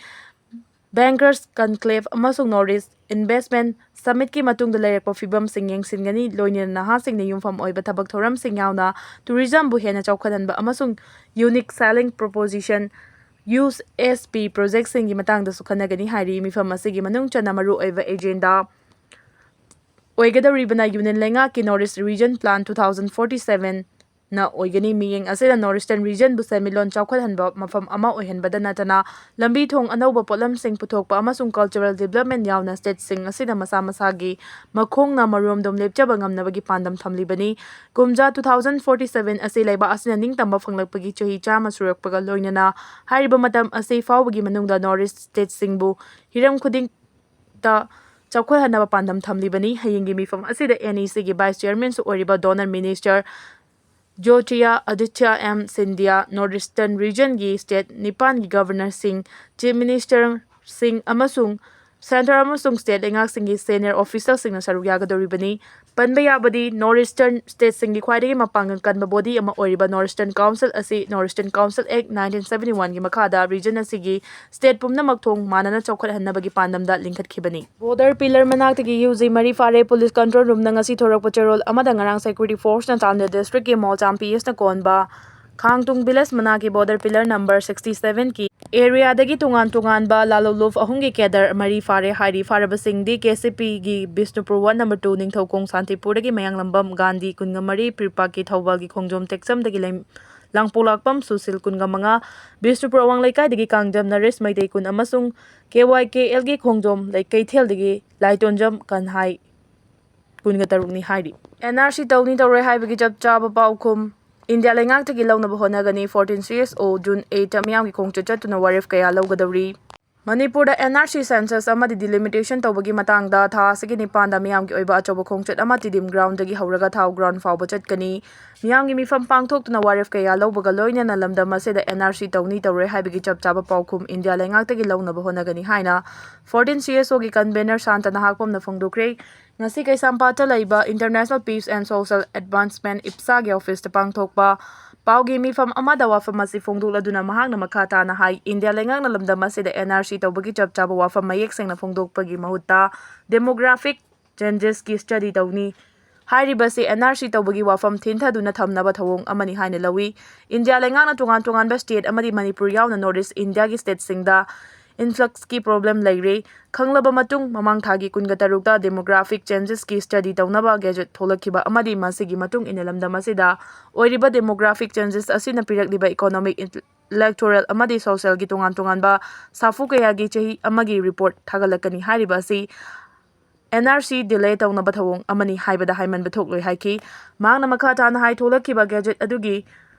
ꯕꯦꯡꯀꯔꯁ ꯀꯟꯀ꯭ꯂꯦꯚ ꯑꯃꯁꯨꯡ ꯅꯣꯔꯠ ꯏꯁ ꯏꯟꯚꯦꯁ꯭ꯠꯃꯦꯟꯠ ꯁꯃꯤꯠꯀꯤ ꯃꯇꯨꯡꯗ ꯂꯩꯔꯛꯄ ꯐꯤꯚꯝꯁꯤꯡ ꯌꯦꯡꯁꯤꯟꯒꯅꯤ, ꯂꯣꯏꯅꯅ ꯅꯍꯥꯁꯤꯡꯅ ꯌꯨꯝꯐꯝ ꯑꯣꯏꯕ ꯊꯕꯛ ꯊꯧꯔꯝꯁꯤꯡ ꯌꯥꯎꯅ ꯇꯨꯔꯤꯖꯝꯕꯨ ꯍꯦꯟꯅ ꯆꯥꯎꯈꯠꯍꯟꯕ ꯑꯃꯁꯨꯡ unique selling proposition, U S P, ꯄ꯭ꯔꯣꯖꯦꯛꯁꯤꯡꯒꯤ ꯃꯇꯥꯡꯗꯁꯨ ꯈꯟꯅꯒꯅꯤ ꯍꯥꯏꯔꯤ꯫ ꯃꯤꯐꯝ ꯑꯁꯤꯒꯤ ꯃꯅꯨꯡ ꯆꯟꯅ ꯃꯔꯨꯑꯣꯏꯕ ꯑꯦꯖꯦꯟꯗꯥ ꯑꯣꯏꯒꯗꯧꯔꯤꯕꯅ ꯌꯨꯅꯤꯌꯟ ꯂꯩꯉꯥꯛꯀꯤ North East Region Plan two thousand forty-seven, ꯅ ꯑꯣꯏꯒꯅꯤ꯫ ꯃꯤꯠꯌꯦꯡ ꯑꯁꯤꯅ North Eastern Regionꯕꯨ ꯁꯦꯟꯃꯤꯠꯂꯣꯟ ꯆꯥꯎꯈꯠꯍꯟꯕ ꯃꯐꯝ ꯑꯃ ꯑꯣꯏꯍꯟꯕꯗ ꯅꯠꯇꯅ, ꯂꯝꯕꯤ ꯊꯣꯡ, ꯑꯅꯧꯕ ꯄꯣꯠꯂꯝꯁꯤꯡ ꯄꯨꯊꯣꯛꯄ ꯑꯃꯁꯨꯡ cultural development ꯌꯥꯎꯅ stateꯁꯤꯡ ꯑꯁꯤꯗ ꯃꯁꯥ ꯃꯁꯥꯒꯤ ꯃꯈꯣꯡꯅ ꯃꯔꯣꯝꯗꯣꯝ ꯂꯦꯞꯆꯕ ꯉꯝꯅꯕꯒꯤ ꯄꯥꯟꯗꯝ ꯊꯝꯂꯤꯕꯅꯤ꯫ ꯀꯨꯝꯖꯥ two thousand forty seven ꯑꯁꯤ ꯂꯩꯕꯥꯛ ꯑꯁꯤꯅ ꯅꯤꯡꯇꯝꯕ ꯐꯪꯂꯛꯄꯒꯤ ꯆꯍꯤ ꯆꯥꯝꯃ ꯁꯨꯔꯛꯄꯒ ꯂꯣꯏꯅꯅ, ꯍꯥꯏꯔꯤꯕ ꯃꯇꯝ ꯑꯁꯤ ꯐꯥꯎꯕꯒꯤ ꯃꯅꯨꯡꯗ North East stateꯁꯤꯡꯕꯨ ꯍꯤꯔꯝ ꯈꯨꯗꯤꯡ ꯇ ꯆꯥꯎꯈꯠꯍꯟꯅꯕ ꯄꯥꯟꯗꯝ ꯊꯝꯂꯤꯕꯅꯤ꯫ ꯍꯌꯦꯡꯒꯤ ꯃꯤꯐꯝ ꯑꯁꯤꯗ NECꯒꯤ Vice Chairmanꯁꯨ ꯑꯣꯏꯔꯤꯕ Donor Minister Jyotiraditya M Scindia, North Eastern Regionꯒꯤ state ꯅꯤꯄꯥꯟꯒꯤ Governorꯁꯤꯡ, Chief Ministerꯁꯤꯡ ꯑꯃꯁꯨꯡ Centre ꯑꯃꯁꯨꯡ state ꯂꯩꯉꯥꯛꯁꯤꯡꯒꯤ senior officialꯁꯤꯡꯅ ꯁꯔꯨꯛ ꯌꯥꯒꯗꯧꯔꯤꯕꯅꯤ꯫ ꯄꯟꯕ ꯌꯥꯕꯗꯤ, North Eastern stateꯁꯤꯡꯒꯤ ꯈ꯭ꯋꯥꯏꯗꯒꯤ ꯃꯄꯥꯡꯒꯜ ꯀꯟꯕ body ꯑꯃ ꯑꯣꯏꯔꯤꯕ North Eastern Council ꯑꯁꯤ North Eastern Council Act nineteen seventy oneꯒꯤ ꯃꯈꯥꯗ region ꯑꯁꯤꯒꯤ state ꯄꯨꯝꯅꯃꯛ ꯊꯣꯡ ꯃꯥꯟꯅꯅ ꯆꯥꯎꯈꯠꯍꯟꯅꯕꯒꯤ ꯄꯥꯟꯗꯝꯗ ꯂꯤꯡꯈꯠꯈꯤꯕꯅꯤ꯫ Border pillar ꯃꯅꯥꯛꯇꯒꯤ ꯌꯨꯖꯤ ꯃꯔꯤ ꯐꯥꯔꯦ꯫ Police control roomꯅ ꯉꯁꯤ ꯊꯣꯔꯛꯄ ꯆꯦꯔꯣꯜ ꯑꯃꯗ ꯉꯔꯥꯡ security forceꯅ ꯆꯥꯟꯗꯦꯜ districtꯀꯤ ꯃꯣꯜꯆꯥꯝ PSꯅ ꯀꯣꯟꯕ ꯈꯥꯡꯇꯨꯡ village ꯃꯅꯥꯛꯀꯤ border pillar number sixty sevenꯒꯤ areaꯗꯒꯤ ꯇꯣꯉꯥꯟ ꯇꯣꯉꯥꯟꯕ ꯂꯥꯂꯣꯂꯨꯞ ꯑꯍꯨꯝꯒꯤ cadre ꯃꯔꯤ ꯐꯥꯔꯦ ꯍꯥꯏꯔꯤ꯫ ꯐꯥꯔꯕꯁꯤꯡꯗꯤ KCPꯒꯤ Bishnupur ward number two, Ningthoukhong ꯁꯥꯟꯇꯤꯄꯨꯔꯗꯒꯤ ꯃꯌꯥꯡꯂꯝꯕꯝ ꯒꯥꯟꯙꯤ ꯀꯨꯟꯒ ꯃꯔꯤ, ꯄꯤꯔꯄꯥꯛꯀꯤ ꯊꯧꯕꯥꯜꯒꯤ ꯈꯣꯡꯖꯣꯝ ꯇꯦꯛꯆꯝꯗꯒꯤ ꯂꯩ-, ꯂꯥꯡꯄꯣꯛꯂꯥꯛꯄꯝ ꯁꯨꯁꯤꯜ ꯀꯨꯟꯒ ꯃꯉꯥ, ꯕꯤꯁꯅꯨꯄꯨꯔ ꯑꯋꯥꯡ ꯂꯩꯀꯥꯏꯗꯒꯤ ꯀꯥꯡꯖꯝ ꯅꯔꯦꯁ ꯃꯩꯇꯩ ꯀꯨꯟ ꯑꯃꯁꯨꯡ KYKLꯒꯤ ꯈꯣꯡꯖꯣꯝ ꯂꯩ-, ꯀꯩꯊꯦꯜꯗꯒꯤ ꯂꯥꯏꯇꯣꯟꯖꯝ ꯀꯟꯍꯥꯏ ꯀꯨꯟꯒ ꯇꯔꯨꯛꯅꯤ ꯍꯥꯏꯔꯤ꯫ NRC ꯇꯧꯅꯤ ꯇꯧꯔꯣꯏ ꯍꯥꯏꯕꯒꯤ ꯆꯞ ꯆꯥꯕ ꯄꯥꯎꯈꯨꯝ ꯏꯟꯗꯤꯌꯥ ꯂꯩꯉꯥꯛꯇꯒꯤ ꯂꯧꯅꯕ ꯍꯣꯠꯅꯒꯅꯤ꯫ Fourteen CSO June eight ꯃꯤꯌꯥꯝꯒꯤ ꯈꯣꯡꯆꯠ ꯆꯠꯇꯨꯅ ꯋꯥꯔꯦꯞ ꯀꯌꯥ ꯂꯧꯒꯗꯧꯔꯤ꯫ ꯃꯅꯤꯄꯨꯔꯗ NRC census ꯑꯃꯗꯤ delimitation ꯇꯧꯕꯒꯤ ꯃꯇꯥꯡꯗ ꯊꯥ ꯑꯁꯤꯒꯤ ꯅꯤꯄꯥꯟꯗ ꯃꯤꯌꯥꯝꯒꯤ ꯑꯣꯏꯕ ꯑꯆꯧꯕ ꯈꯣꯡꯆꯠ ꯑꯃ ꯇꯤꯗꯤꯝ groundꯗꯒꯤ ꯍꯧꯔꯒ ꯊꯥꯎ ground ꯐꯥꯎꯕ ꯆꯠꯀꯅꯤ꯫ ꯃꯤꯌꯥꯝꯒꯤ ꯃꯤꯐꯝ ꯄꯥꯡꯊꯣꯛꯇꯨꯅ ꯋꯥꯔꯦꯞ ꯀꯌꯥ ꯂꯧꯕꯒ ꯂꯣꯏꯅꯅ ꯂꯝꯗꯝ ꯑꯁꯤꯗ NRC ꯇꯧꯅꯤ ꯇꯧꯔꯣꯏ ꯍꯥꯏꯕꯒꯤ ꯆꯞ ꯆꯥꯕ ꯄꯥꯎꯈꯨꯝ ꯏꯟꯗꯤꯌꯥ ꯂꯩꯉꯥꯛꯇꯒꯤ ꯂꯧꯅꯕ ꯍꯣꯠꯅꯒꯅꯤ ꯍꯥꯏꯅ fourteen CSOꯒꯤ convener ꯁꯥꯟꯇ ꯅꯍꯥꯛꯄꯝꯅ ꯐꯣꯡꯗꯣꯛꯈ꯭ꯔꯦ꯫ ꯉꯁꯤ ꯀꯩꯁꯥꯝꯄꯥꯠꯇ ꯂꯩꯕ International Peace and Social Advancement, IPSAꯒꯤ officeꯇ ꯄꯥꯡꯊꯣꯛꯄ ꯄꯥꯎꯒꯤ ꯃꯤꯐꯝ ꯑꯃꯗ ꯋꯥꯐꯝ ꯑꯁꯤ ꯐꯣꯡꯗꯣꯛꯂꯗꯨꯅ ꯃꯍꯥꯛꯅ ꯃꯈꯥ ꯇꯥꯅ ꯍꯥꯏ, ꯏꯟꯗꯤꯌꯥ ꯂꯩꯉꯥꯛꯅ ꯂꯝꯗꯝ ꯑꯁꯤꯗ NRC ꯇꯧꯕꯒꯤ ꯆꯞ ꯆꯥꯕ ꯋꯥꯐꯝ ꯃꯌꯦꯛ ꯁꯦꯡꯅ ꯐꯣꯡꯗꯣꯛꯄꯒꯤ ꯃꯍꯨꯠꯇ demographic changesꯀꯤ study ꯇꯧꯅꯤ꯫ ꯍꯥꯏꯔꯤꯕꯁꯤ NRC ꯇꯧꯕꯒꯤ ꯋꯥꯐꯝ ꯊꯤꯟꯊꯗꯨꯅ ꯊꯝꯅꯕ ꯊꯧꯑꯣꯡ ꯑꯃꯅꯤ ꯍꯥꯏꯅ ꯂꯧꯏ꯫ ꯏꯟꯗꯤꯌꯥ ꯂꯩꯉꯥꯛꯅ ꯇꯣꯉꯥꯟ ꯇꯣꯉꯥꯟꯕ state ꯑꯃꯗꯤ ꯃꯅꯤꯄꯨꯔ ꯌꯥꯎꯅ North East Indiaꯒꯤ stateꯁꯤꯡꯗ influxꯀꯤ problem ꯂꯩꯔꯦ꯫ ꯈꯪꯂꯕ ꯃꯇꯨꯡ, ꯃꯃꯥꯡ ꯊꯥꯒꯤ ꯀꯨꯟꯒ ꯇꯔꯨꯛꯇ demographic changesꯀꯤ study ꯇꯧꯅꯕ gazette ꯊꯣꯛꯂꯛꯈꯤꯕ ꯑꯃꯗꯤ ꯃꯁꯤꯒꯤ ꯃꯇꯨꯡ ꯏꯟꯅ ꯂꯝꯗꯝ ꯑꯁꯤꯗ ꯑꯣꯏꯔꯤꯕ demographic changes ꯑꯁꯤꯅ ꯄꯤꯔꯛꯂꯤꯕ economic, electoral ꯑꯃꯗꯤ socialꯒꯤ ꯇꯣꯉꯥꯟ ꯇꯣꯉꯥꯟꯕ ꯁꯥꯐꯨ ꯀꯌꯥꯒꯤ ꯆꯍꯤ ꯑꯃꯒꯤ report ꯊꯥꯒꯠꯂꯛꯀꯅꯤ ꯍꯥꯏꯔꯤꯕ ꯑꯁꯤ NRC delay ꯇꯧꯅꯕ ꯊꯧꯑꯣꯡ ꯑꯃꯅꯤ ꯍꯥꯏꯕꯗ ꯍꯥꯏꯃꯟꯕ ꯊꯣꯛꯂꯣꯏ ꯍꯥꯏꯈꯤ꯫ ꯃꯍꯥꯛꯅ ꯃꯈꯥ ꯇꯥꯅ ꯍꯥꯏ, ꯊꯣꯛꯂꯛꯈꯤꯕ gazette ꯑꯗꯨꯒꯤ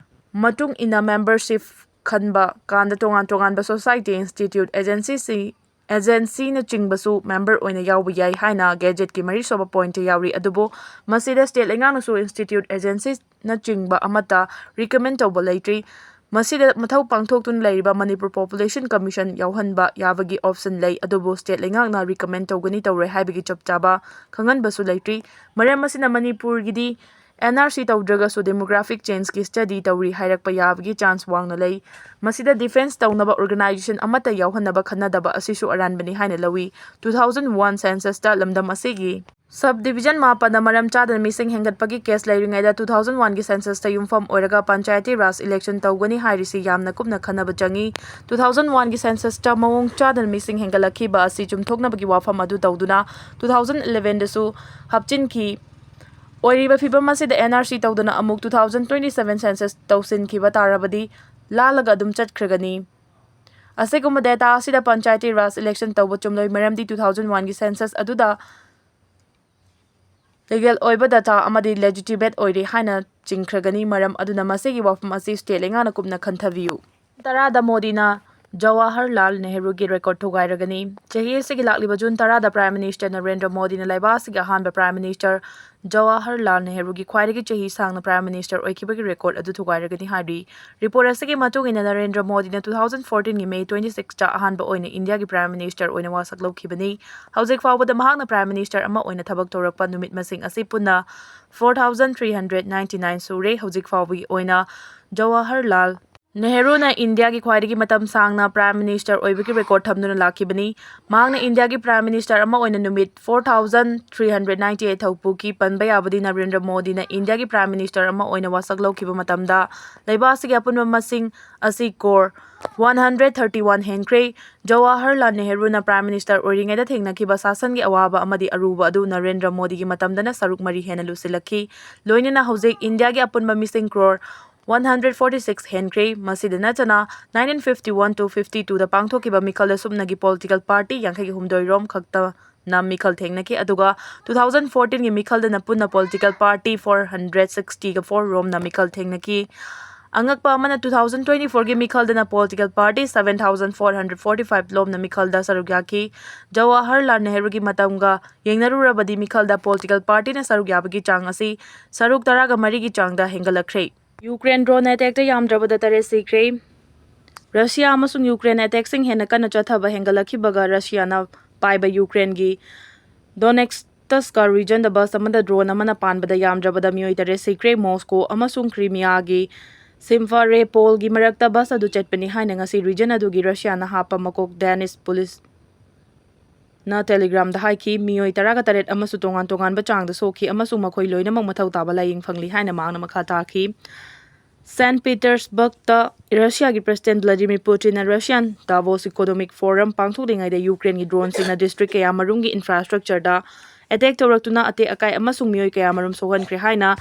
ꯃꯇꯨꯡ ꯏꯟꯅ membership ꯈꯟꯕ ꯀꯥꯟꯗ ꯇꯣꯉꯥꯟ ꯇꯣꯉꯥꯟꯕ society, institute, agency, agencyꯅꯆꯤꯡꯕꯁꯨ member ꯑꯣꯏꯅ ꯌꯥꯎꯕ ꯌꯥꯏ ꯍꯥꯏꯅ gazetteꯀꯤ ꯃꯔꯤꯁꯨꯕ pointꯇ ꯌꯥꯎꯔꯤ꯫ ꯑꯗꯨꯕꯨ ꯃꯁꯤꯗ state ꯂꯩꯉꯥꯛꯅꯁꯨ institute, agencyꯅꯆꯤꯡꯕ ꯑꯃꯠꯇ recommend ꯇꯧꯕ ꯂꯩꯇ꯭ꯔꯤ꯫ ꯃꯁꯤꯗ ꯃꯊꯧ ꯄꯥꯡꯊꯣꯛꯇꯨꯅ ꯂꯩꯔꯤꯕ Manipur Population Commission ꯌꯥꯎꯍꯟꯕ ꯌꯥꯕꯒꯤ option ꯂꯩ, ꯑꯗꯨꯕꯨ state ꯂꯩꯉꯥꯛꯅ recommend ꯇꯧꯒꯅꯤ ꯇꯧꯔꯣꯏ ꯍꯥꯏꯕꯒꯤ ꯆꯞ ꯆꯥꯕ ꯈꯪꯍꯟꯕꯁꯨ ꯂꯩꯇ꯭ꯔꯤ꯫ ꯃꯔꯝ ꯑꯁꯤꯅ ꯃꯅꯤꯄꯨꯔꯒꯤꯗꯤ NRC ꯇꯧꯗ꯭ꯔꯒꯁꯨ demographic changeꯀꯤ study ꯇꯧꯔꯤ ꯍꯥꯏꯔꯛꯄ ꯌꯥꯕꯒꯤ chance ꯋꯥꯡꯅ ꯂꯩ꯫ ꯃꯁꯤꯗ defence ꯇꯧꯅꯕ organisation ꯑꯃꯠꯇ ꯌꯥꯎꯍꯟꯅꯕ ꯈꯟꯅꯗꯕ ꯑꯁꯤꯁꯨ ꯑꯔꯥꯟꯕꯅꯤ ꯍꯥꯏꯅ ꯂꯧꯏ꯫ Two thousand one censusꯇ ꯂꯝꯗꯝ ꯑꯁꯤꯒꯤ subdivision ꯃꯥꯄꯟꯗ ꯃꯔꯝ ꯆꯥꯗꯅ ꯃꯤꯁꯤꯡ ꯍꯦꯟꯒꯠꯄꯒꯤ case ꯂꯩꯔꯤꯉꯩꯗ two thousand oneꯒꯤ censusꯇ ꯌꯨꯝꯐꯝ ꯑꯣꯏꯔꯒ ꯄꯟꯆꯥꯌꯇꯤ ꯔꯥꯖ election ꯇꯧꯒꯅꯤ ꯍꯥꯏꯔꯤꯁꯤ ꯌꯥꯝꯅ ꯀꯨꯞꯅ ꯈꯟꯅꯕ ꯆꯪꯏ꯫ Two thousand oneꯒꯤ censusꯇ ꯃꯑꯣꯡ ꯆꯥꯗꯅ ꯃꯤꯁꯤꯡ ꯍꯦꯟꯒꯠꯂꯛꯈꯤꯕ ꯑꯁꯤ ꯆꯨꯝꯊꯣꯛꯅꯕꯒꯤ ꯋꯥꯐꯝ ꯑꯗꯨ ꯇꯧꯗꯨꯅ two thousand elevenꯗꯁꯨ ꯍꯥꯞꯆꯤꯟꯈꯤ꯫ ꯑꯣꯏꯔꯤꯕ ꯐꯤꯕꯝ ꯑꯁꯤꯗ NRC ꯇꯧꯗꯅ ꯑꯃꯨꯛ two thousand twenty seven census ꯇꯧꯁꯤꯟꯈꯤꯕ ꯇꯥꯔꯕꯗꯤ ꯂꯥꯜꯂꯒ ꯑꯗꯨꯝ ꯆꯠꯈ꯭ꯔꯒꯅꯤ꯫ ꯑꯁꯤꯒꯨꯝꯕ data ꯑꯁꯤꯗ ꯄꯟꯆꯥꯌꯇꯤ ꯔꯥꯖ election ꯇꯧꯕ ꯆꯨꯝꯂꯣꯏ, ꯃꯔꯝꯗꯤ two thousand oneꯒꯤ census ꯑꯗꯨꯗ legal ꯑꯣꯏꯕ data ꯑꯃꯗꯤ legitimate ꯑꯣꯏꯔꯦ ꯍꯥꯏꯅ ꯆꯤꯡꯈ꯭ꯔꯒꯅꯤ꯫ ꯃꯔꯝ ꯑꯗꯨꯅ ꯃꯁꯤꯒꯤ ꯋꯥꯐꯝ ꯑꯁꯤ state ꯂꯩꯉꯥꯛꯅ ꯀꯨꯞꯅ ꯈꯟꯊꯕꯤꯌꯨ꯫ ꯇꯔꯥꯗ ꯃꯣꯗꯤꯅ ꯖꯋꯥꯍꯔꯂꯥꯜ ꯅꯦꯍꯔꯨꯒꯤ record ꯊꯨꯒꯥꯏꯔꯒꯅꯤ꯫ ꯆꯍꯤ ꯑꯁꯤꯒꯤ ꯂꯥꯛꯂꯤꯕ June ꯇꯔꯥꯗ Prime Minister ꯅꯔꯦꯟꯗ꯭ꯔ ꯃꯣꯗꯤꯅ ꯂꯩꯕꯥꯛ ꯑꯁꯤꯒꯤ ꯑꯍꯥꯟꯕ Prime Minister ꯖꯋꯥꯍꯔꯂꯥꯜ ꯅꯦꯍꯔꯨꯒꯤ ꯈ꯭ꯋꯥꯏꯗꯒꯤ ꯆꯍꯤ ꯁꯥꯡꯅ Prime Minister ꯑꯣꯏꯈꯤꯕꯒꯤ record ꯑꯗꯨ ꯊꯨꯒꯥꯏꯔꯒꯅꯤ ꯍꯥꯏꯔꯤ꯫ Report ꯑꯁꯤꯒꯤ ꯃꯇꯨꯡ ꯏꯟꯅ ꯅꯔꯦꯟꯗ꯭ꯔ ꯃꯣꯗꯤꯅ two thousand fourteenꯒꯤ May twenty sixꯇ ꯑꯍꯥꯟꯕ ꯑꯣꯏꯅ ꯏꯟꯗꯤꯌꯥꯒꯤ Prime Minister ꯑꯣꯏꯅ ꯋꯥꯁꯛ ꯂꯧꯈꯤꯕꯅꯤ꯫ ꯍꯧꯖꯤꯛ ꯐꯥꯎꯕꯗ ꯃꯍꯥꯛꯅ Prime Minister ꯑꯃ ꯑꯣꯏꯅ ꯊꯕꯛ ꯇꯧꯔꯛꯄ ꯅꯨꯃꯤꯠ ꯃꯁꯤꯡ ꯑꯁꯤ ꯄꯨꯟꯅ four thousand three hundred ninety nine ꯁꯨꯔꯦ꯫ ꯍꯧꯖꯤꯛ ꯐꯥꯎꯕꯒꯤ ꯑꯣꯏꯅ ꯖꯋꯥꯍꯔꯂꯥꯜ ꯅꯦꯍꯔꯨꯅ ꯏꯟꯗꯤꯌꯥꯒꯤ ꯈ꯭ꯋꯥꯏꯗꯒꯤ ꯃꯇꯝ ꯁꯥꯡꯅ Prime Minister ꯑꯣꯏꯕꯒꯤ record ꯊꯝꯗꯨꯅ ꯂꯥꯛꯈꯤꯕꯅꯤ꯫ ꯃꯍꯥꯛꯅ ꯏꯟꯗꯤꯌꯥꯒꯤ Prime Minister ꯑꯃ ꯑꯣꯏꯅ ꯅꯨꯃꯤꯠ four thousand three hundred ninety eight ꯊꯧ ꯄꯨꯈꯤ꯫ ꯄꯟꯕ ꯌꯥꯕꯗꯤ, ꯅꯔꯦꯟꯗ꯭ꯔ ꯃꯣꯗꯤꯅ ꯏꯟꯗꯤꯌꯥꯒꯤ Prime Minister ꯑꯃ ꯑꯣꯏꯅ ꯋꯥꯁꯛ ꯂꯧꯈꯤꯕ ꯃꯇꯝꯗ ꯂꯩꯕꯥꯛ ꯑꯁꯤꯒꯤ ꯑꯄꯨꯟꯕ ꯃꯁꯤꯡ ꯑꯁꯤ crore one hundred thirty one ꯍꯦꯟꯈ꯭ꯔꯦ꯫ ꯖꯋꯥꯍꯔꯂꯥꯜ ꯅꯦꯍꯔꯨꯅ Prime Minister ꯑꯣꯏꯔꯤꯉꯩꯗ ꯊꯦꯡꯅꯈꯤꯕ ꯁꯥꯁꯟꯒꯤ ꯑꯋꯥꯕ ꯑꯃꯗꯤ ꯑꯔꯨꯕ ꯑꯗꯨ ꯅꯔꯦꯟꯗ꯭ꯔ ꯃꯣꯗꯤꯒꯤ ꯃꯇꯝꯗꯅ ꯁꯔꯨꯛ ꯃꯔꯤ ꯍꯦꯟꯅ ꯂꯨꯁꯤꯜꯂꯛꯈꯤ꯫ ꯂꯣꯏꯅꯅ ꯍꯧꯖꯤꯛ ꯏꯟꯗꯤꯌꯥꯒꯤ ꯑꯄꯨꯟꯕ ꯃꯤꯁꯤꯡ crore one hundred forty six ꯍꯦꯟꯈ꯭ꯔꯦ꯫ ꯃꯁꯤꯗ ꯅꯠꯇꯅ nineteen fifty one to fifty two ꯗ ꯄꯥꯡꯊꯣꯛꯈꯤꯕ ꯃꯤꯈꯜꯗ ꯁꯨꯞꯅꯒꯤ political party ꯌꯥꯡꯈꯩ ꯍꯨꯝꯗꯣꯏ ꯔꯣꯝ ꯈꯛꯇꯅ ꯃꯤꯈꯜ ꯊꯦꯡꯅꯈꯤ, ꯑꯗꯨꯒ two thousand fourteen ꯒꯤ ꯃꯤꯈꯜꯗꯅ ꯄꯨꯟꯅ political party four hundred sixty four ꯔꯣꯝꯅ ꯃꯤꯈꯜ ꯊꯦꯡꯅꯈꯤ꯫ ꯑꯉꯛꯄ ꯑꯃꯅ, two thousand twenty four ꯒꯤ ꯃꯤꯈꯜꯗꯅ political party seven thousand four hundred forty five ꯂꯣꯝꯅ ꯃꯤꯈꯜꯗ ꯁꯔꯨꯛ ꯌꯥꯈꯤ꯫ ꯖꯋꯥꯍꯔꯂꯥꯜ ꯅꯦꯍꯔꯨꯒꯤ ꯃꯇꯝꯒ ꯌꯦꯡꯅꯔꯨꯔꯕꯗꯤ, ꯃꯤꯈꯜꯗ political party ꯅ ꯁꯔꯨꯛ ꯌꯥꯕꯒꯤ ꯆꯥꯡ ꯑꯁꯤ ꯁꯔꯨꯛ ꯇꯔꯥꯒ ꯃꯔꯤꯒꯤ ꯆꯥꯡꯗ ꯍꯦꯟꯒꯠꯂꯛꯈ꯭ꯔꯦ꯫ ꯌꯨꯀ꯭ꯔꯦꯟ drone attack ꯇ ꯌꯥꯝꯗ꯭ꯔꯕꯗ ꯇꯔꯦꯠ ꯁꯤꯈ꯭ꯔꯦ꯫ ꯔꯁꯤꯌꯥ ꯑꯃꯁꯨꯡ ꯌꯨꯀ꯭ꯔꯦꯟ attack ꯁꯤꯡ ꯍꯦꯟꯅ ꯀꯟꯅ ꯆꯠꯊꯕ ꯍꯦꯟꯒꯠꯂꯛꯈꯤꯕꯒ, ꯔꯁꯤꯌꯥꯅ ꯄꯥꯏꯕ ꯌꯨꯀ꯭ꯔꯦꯟꯒꯤ Donetsk region ꯗ bus ꯑꯃꯗ drone ꯑꯃꯅ ꯄꯥꯟꯕꯗ ꯌꯥꯝꯗ꯭ꯔꯕꯗ ꯃꯤꯑꯣꯏ ꯇꯔꯦꯠ ꯁꯤꯈ꯭ꯔꯦ꯫ ꯃꯣꯁꯀꯣ ꯑꯃꯁꯨꯡ ꯀ꯭ꯔꯤꯃꯤꯌꯥꯒꯤ Simferopol ꯒꯤ ꯃꯔꯛꯇ bus ꯑꯗꯨ ꯆꯠꯄꯅꯤ ꯍꯥꯏꯅ ꯉꯁꯤ region ꯑꯗꯨꯒꯤ ꯔꯁꯤꯌꯥꯅ ꯍꯥꯞꯄ ꯃꯀꯣꯛ Danish police ꯅ Telegram ꯗ ꯍꯥꯏꯈꯤ꯫ ꯃꯤꯑꯣꯏ ꯇꯔꯥꯒ ꯇꯔꯦꯠ ꯑꯃꯁꯨ ꯇꯣꯉꯥꯟ ꯇꯣꯉꯥꯟꯕ ꯆꯥꯡꯗ ꯁꯣꯛꯈꯤ ꯑꯃꯁꯨꯡ ꯃꯈꯣꯏ ꯂꯣꯏꯅꯃꯛ ꯃꯊꯧ ꯇꯥꯕ ꯂꯥꯌꯦꯡ ꯐꯪꯂꯤ ꯍꯥꯏꯅ ꯃꯍꯥꯛꯅ ꯃꯈꯥ ꯇꯥꯈꯤ꯫ Saint Petersburg ꯇ ꯔꯁꯤꯌꯥꯒꯤ President Vladimir Putin ꯅ Russian Davos Economic Forum ꯄꯥꯡꯊꯣꯛꯂꯤꯉꯩꯗ ꯌꯨꯀ꯭ꯔꯦꯟꯒꯤ drone ꯁꯤꯡꯅ district ꯀꯌꯥ ꯃꯔꯨꯝꯒꯤ infrastructure ꯗ attack ꯇꯧꯔꯛꯇꯨꯅ ꯑꯇꯦꯛ ꯑꯀꯥꯏ ꯑꯃꯁꯨꯡ ꯃꯤꯑꯣꯏ ꯀꯌꯥ ꯃꯔꯨꯝ ꯁꯣꯛꯍꯟꯈ꯭ꯔꯦ ꯍꯥꯏꯅ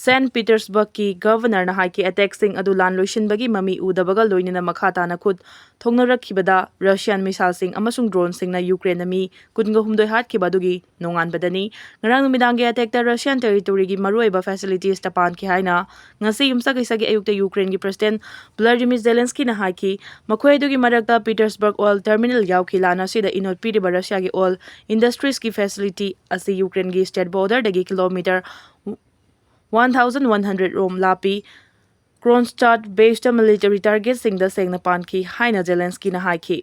Saint Petersburg ꯀꯤ Governor ꯅ ꯍꯥꯏꯈꯤ꯫ Attack ꯁꯤꯡ ꯑꯗꯨ ꯂꯥꯟ ꯂꯣꯏꯁꯤꯟꯕꯒꯤ ꯃꯃꯤ ꯎꯗꯕꯒ ꯂꯣꯏꯅꯅ ꯃꯈꯥ ꯇꯥꯅ ꯈꯨꯠ ꯊꯣꯛꯅꯔꯛꯈꯤꯕꯗ Russian missile ꯁꯤꯡ ꯑꯃꯁꯨꯡ drone ꯁꯤꯡꯅ ꯌꯨꯀ꯭ꯔꯦꯟꯗ ꯃꯤ ꯀꯨꯟꯒ ꯍꯨꯝꯗꯣꯏ ꯍꯥꯠꯈꯤꯕ ꯑꯗꯨꯒꯤ ꯅꯣꯡꯉꯥꯟꯕꯗꯅꯤ꯫ ꯉꯔꯥꯡ ꯅꯨꯃꯤꯗꯥꯡꯒꯤ attack ꯇ Russian territory ꯒꯤ ꯃꯔꯨꯑꯣꯏꯕ facilities ꯇ ꯄꯥꯟꯈꯤ ꯍꯥꯏꯅ ꯉꯁꯤ ꯌꯨꯝꯁꯀꯩꯁꯒꯤ ꯑꯌꯨꯛꯇ ꯌꯨꯀ꯭ꯔꯦꯟꯒꯤ President Volodymyr Zelensky ꯅ ꯍꯥꯏꯈꯤ꯫ ꯃꯈꯣꯏ ꯑꯗꯨꯒꯤ ꯃꯔꯛꯇ Petersburg oil terminal ꯌꯥꯎꯈꯤ꯫ ꯂꯥꯟ ꯑꯁꯤꯗ ꯏꯅꯣꯠ ꯄꯤꯔꯤꯕ ꯔꯁꯤꯌꯥꯒꯤ oil industries ꯀꯤ facility ꯑꯁꯤ ꯌꯨꯀ꯭ꯔꯦꯟꯒꯤ state border ꯗꯒꯤ kilometer one thousand one hundred ꯔꯣꯝ ꯂꯥꯞꯄꯤ꯫ Kronstadt base ꯇ military target ꯁꯤꯡꯗ ꯁꯦꯡꯅ ꯄꯥꯟꯈꯤ ꯍꯥꯏꯅ Zelensky ꯅ ꯍꯥꯏꯈꯤ꯫